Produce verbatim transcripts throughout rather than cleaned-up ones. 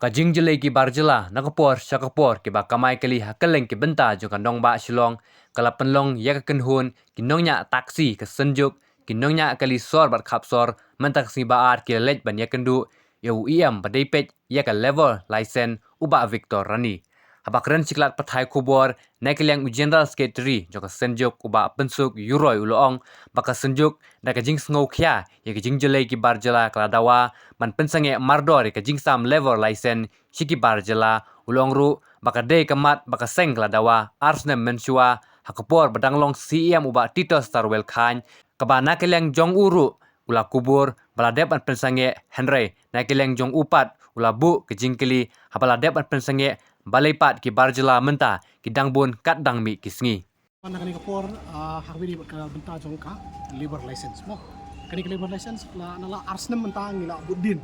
Ka jingjyllei ki bar jylla na ka por sha ka por kiba kamai kali ha kylleng ki bynta jong ka nongbah Shillong ka la pynlong ïa ka kynhun ki nongñiah taxi ka Synjuk, ki nongñiah kali sor bad khap sor, mynta ka sngi Ba-ar ki la leit ban ïakynduh ïa u E M ba dei peit ïa ka labour license, u Bah Victor Rani. Haba kren sha ki lad pathai khubor, na ka liang u General Secretary jong ka Synjuk, u Bah Pynsuk Yuroi, u la ong ba ka Synjuk da ka jingsngewkhia ïa ka jingjyllei ki bar jylla ka la dawa ban pynsangeh mardor ïa ka jingsam labour license sha ki bar jylla. U la ong ruh ba ka dei ka mat ba ka seng ka la dawa ar snem mynshuwa ha ka por ba dang long C E M u Bah Titosstarwell Chyne, kaba na ka liang jong u ruh u la kubur ba la dep ban pynsangeh, hynrei na ka liang jong u pat u la buh ka jingkylli haba la dep ban pynsangeh balei pat ki bar jylla mynta ki dang bun kat dang mih ki sngi. Na kane ka por, ah, ha kawei ka bynta jong ka labour license mo. Kane ka labour license la, na la ar snem mynta ngi la bud dien.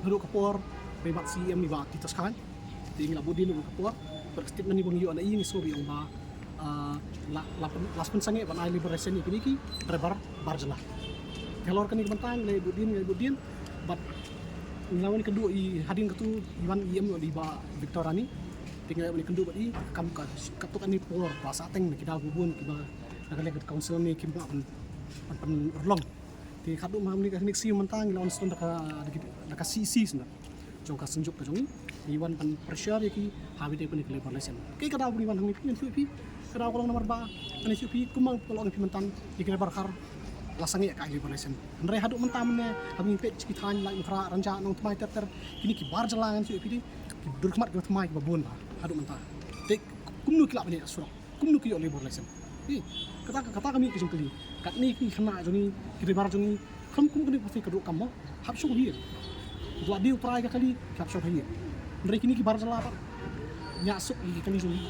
Naduh ka por ba i Bah C E M i Bah Titosstarwell Chyne. Te ngi la bud dien naduh ka por. Bad ka statement ba ngi ïoh na i, ngi sngew ba i ong ba, ah, la, la pyn-, la pynsangeh ban ai labour license ïa kine ki driver bar jylla. Te halor kane ka bynta ngi la bud dien, ngi la bud dien. Bad ngi la wan ïakynduh, i hadien katto i wan i E M i Bah Victor Rani. Te ngi la wan ïakynduh bad i, kam ka, katto katne por ba sah teng na ki daw bun kiba na ka liang ka council ne kim lah ban, ban pynurlong. Te haduh mynta kane ka, kane ka sngi mynta ngi la wan sdang da ka, da ka C E C sdang jong ka Synjuk ka jong ngi. Ngi wan ban pressure ïa ki ha kawei ka labour license. Kaei ka daw ba ngi wan hangne phi, ngan shu ïa phi, ka daw ka long namar ba ngan shu ïa phi, kumba nga la ong ïa phi mynta, ïa ki driver car la sangeh ka labour license. Hynrei haduh mynta mynne haba ngi peit sha ki thaiñ Laitumkhrah, Rynjah, Nongthymmai ter ter, kine ki bar jylla ngan shu ïa phi, ki dur khmat kiba thymmai kiba bun bha haduh mynta. Te kumno ki lah ban ïaid surok? Kumno ki ïoh labour license? Hi, kata, kata ka mih ka jingkylli. Katne ki khynnah jong ngi, ki driver jong ngi, kum, kum kane ka pyrthei ka dohkam mo. Hap shong ha ïing. Wat dei u trai ka kali, hap shong ha ïing. Hynrei kine ki bar jylla pat ñiah suk ïa ki kali jong ngi,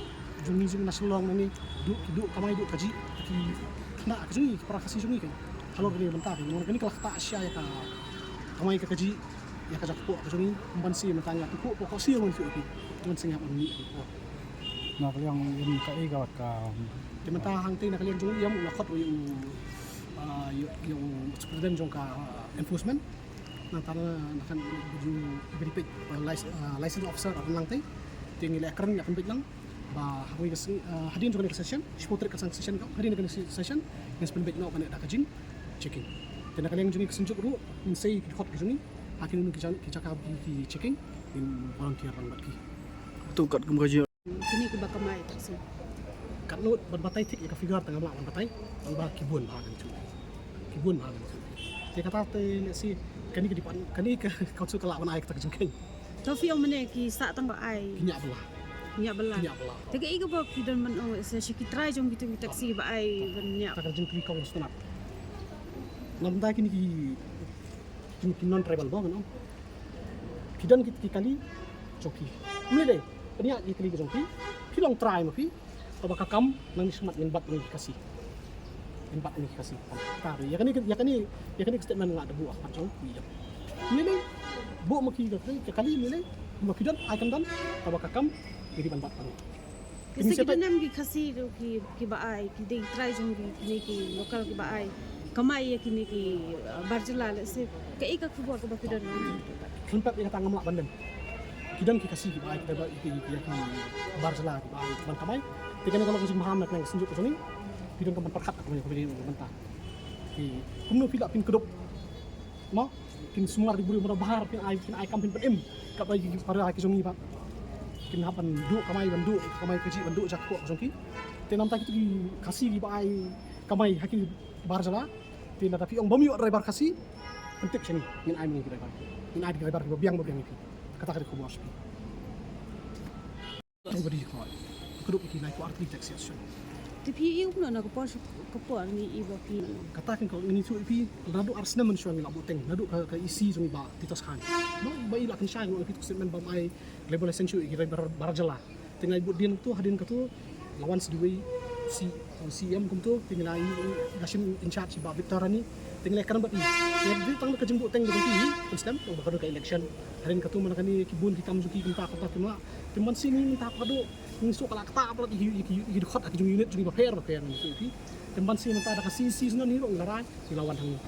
jong ngi jong na Shillong nangne, duh, duh kamai duh kajih, ki khynnah ka jong ngi, ki para Khasi jong ngi kein. Halor kane ka bynta kein, kane ka la ktah shisha ïa ka kamai ka kajih, ïa ka jaka kpoh ka jong ngi, ym ban sngewthuh mynta nga tu kpoh, kpoh sngewthuh ïa phi, ym ban sngewthuh ban mih kpoh. Na ka liang ïa ka, ïa ka, ka. Te mynta hangtei na ka liang jong u E M u la khot ïa u, ah, ïa, ïa u superintendent jong ka, ah, enforcement. Nangta na, na kan jong u, ah, lic-, ah, license officer, ah, nangtei. Te ngi la kren, la pynbeit lang ba ha kawei ka sngi, ah, hadien jong kane ka session, shiphew tarik ka session, hadien kane ka session ngin sa pynbeit noh kane da ka jingchecking. Te na ka liang jong ngi ka Synjuk ruh ngin sei ki dkhot ki jong ngi ha kine ki jaka, ki jaka ki checking, ngin volunteer lang bad ki. To kat kum ka jing Kine kiba kamai taxi. Katno ban batai thik ïa ka figure te ngam lah ban batai. Tang ba ki bun bha ngan shu. Ki bun bha ngan shu. Te kata te lehse kane ka department, kane ka council ka lah ban ai kata ka jingkheiñ. To phi ong mynne ki sah tang ba ai. Ki ñiah bylla. Ñiah bylla. Ki ñiah bylla. Te kaei kaba phi don ban ong sha ki trai jong kito ki taxi ba ai ban ñiah. Kata ka jingkylli kong stunat. Namar kine ki, ki, ki non tribal ba ngan ong. Phi don ki, ki kali jong phi. Ym lei lei, pynïaid ki kali jong phi. Phi long trai ma phi. Kaba ka kam nang ni smat ngin bat ngi Khasi. Ngin bat ngi Khasi. Ka ïa kane, ïa kane, ïa kane ka statement nga da buh ha jong phi. Ym lei lei, buh ma ki ka kali, ka kali ym lei lei. Ma phi don, ai kan don, kaba ka kam ngi dei ban bat ngi. Te sa ki don em ki Khasi ruh ki, kiba ai, ki dei trai jong ki, kine ki local kiba ai kamai ïa kine ki, uh, bar jylla, lehse kaei ka khubor kaba phi don? Khlem pep ïa kata ngam lah ban lem. Ki don ki Khasi kiba ai, kiba ai ki, ki, ki bar jylla kiba ai ban kamai. Te kane ka long ka jingbaham na ka liang ka Synjuk ka jong ngi. Ki don ka ban pyrkhat ka ban, ka ban mynta. Ki kumno phi lah phin kdup. Mo, kin sumar ki briew mano bahar, kin ai, kin ai kam, kin pynim. Kaba ki para ki jong ngi ba kin hap ban duh kamai, ban duh kamai kajih, ban duh jaka kpoh ka jong ki. Te namta kito ki Khasi kiba ai kamai ha ki bar jylla. Te lada phi ong bym ïoh driver Khasi, pyntip sha ngi, ngin ai ma ngi ki driver. Ngin ai ki driver kiba biang, ba biang ïa phi. Kata ka dei khubor sha phi. Tang ba dei hoi. Kdup ïa ki lai kwah artylli taxi association. Te phi ïohi kumno na ka por sha ka por ngi ïohi ba phi. Kata kan ka ngi ïohi phi naduh ar snem mynshuwa ngi la buh teng naduh ka, ka E C jong ngi Bah Titosstarwell Chyne. Ba, ba i la pynshai ngi ïohi phi tu statement bym ai labour license shuh ïa ki driver bar jylla. Te ngi la buh dien tu hadien katu la wan sa dei wei C, C M kumtu, te ngi la i, i, i la shim in charge Bah Victor Rani. Te ngi la kren bad i. Te dei tang da ka jingbuh teng da ka jingbuh teng da ka jingbuh teng da ka jingbuh teng da ka jingbuh teng. Te mynta ka dei ka election. Hadien katu mynta kane ki bun ki kam jong ki mynta kata kim lah. Te mynta sien mynta ka dei ngi shu ka la kata ba la ki, ki, ki dkhot ha ki jong unit jong ki bapher bapher ngi shu ki. Te mynta sien mynta da ka C C sien ngi ruh ngi la rai ngi la wan hangne.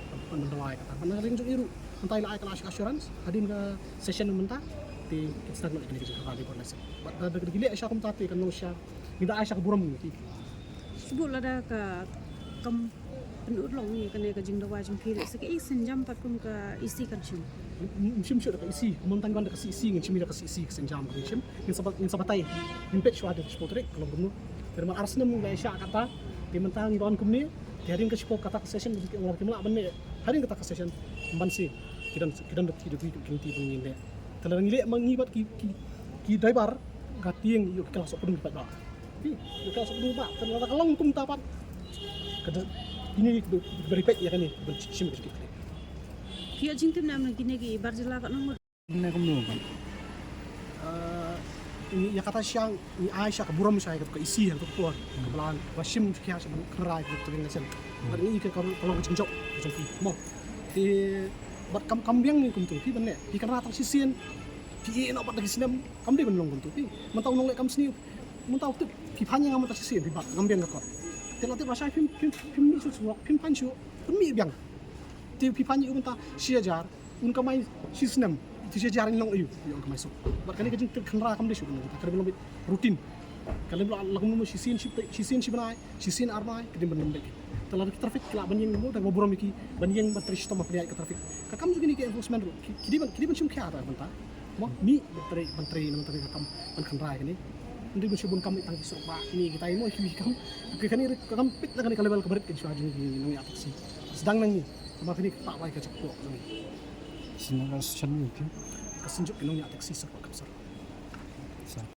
Ban ban dawai kata. Ban ring jong i ruh. Mynta i la ai ka la assurance. Hadien ka session mynta. Te kin sdang noh ïa kane ka jingkhanra labour license. Bad da da ki leh sha kumta te kan long sha, ngi da ai sha ka burom ngi. Shu lada ka kam pynurlong ïa kane ka jingdawa jong phi, lehse ka i sienjam pat kum ka E C kan shim. Ngim shim shuh da ka E C, kumta ngi wan da ka C E C, ngin shim da ka C E C ka sienjam, ngin shim, ngin sa ba-, ngin sa batai, ngin peit shuwa da ka shipor tarik ka long kumno. Te namar ar snem ngi la ïa shah kata, te mynta ngi don kumne, te hadien ka shipor kata ka session, ngi la kim lah ban leh hadien kata ka session, ban siew ki don, ki don da ki degree, ki don ki degree ban ngin leh. Te lada ngi leh ma ngi bad ki, ki, ki driver, ka tieng ïoh ki klas pdung pat ba. Ki, ïoh ki klas pdung ba. Te lada ka long kumta pat, ka da, kine ki ba, ba ripek ïa kane ban shim ki jingkit. Ki ïoh jingtip ne em na kine ki bar jylla ka nong? Ne kumno? Eh, ïa kata sha ngi ai sha ka burom sha ïa ka E C ïa ka por. Ka ba la, ba shim khia sha ban khanra ïa ka license. Bad ngi ka, ka long ka jingjop ka jong phi mo. Te bad kam, kam biang ngi kumto, phi ban leh, phi khanra tang shisien, phi ïeh noh bad da ki snem, kam dei ban long kumto phi. Mynta u nongleh kam sniew, mynta u tip, phi phanh ïa nga mynta shisien, phi bat, ngam biang ka kot. Te la tip ba shai phim, phim, phim mih shuh surok, phim phanh shuh, phim mih biang. Te phi phanh ïa u mynta shi hajar, un kamai shi snem, te shi hajar in long aïu, ïa un kamai suk. Bad kane ka jingkit khanra kam dei shuh, kane ka dei ban long beit routine. Ka dei ban long la kum shisien shi, shisien shi bnai, shisien ar bnai, ka dei ban long beit. Te lada ki traffic ki lah ban ïeng mo, te ba burom ïa ki, ban ïeng ban trei shitom ha pynïaid ka traffic. Ka kam jong kine ki enforcement ruh, ki, ki dei ban, ki dei ban shim khia ta bynta. Mo, mih ban trei, ban trei na bynta ka kam ban khanra ïa kane. Ym dei ban shu bun kam tang ki surok ba kine kita mo, ki kam. Ka kane ka kam peit na kane ka level ka barit kan shuwa jong ki nongïaid taxi. Sdang na ngi, namar kane ka tah bai ka jingpok na ngi. Sdang na ka session ni ki. Ka synjuk ki nongïaid taxi surok ka surok.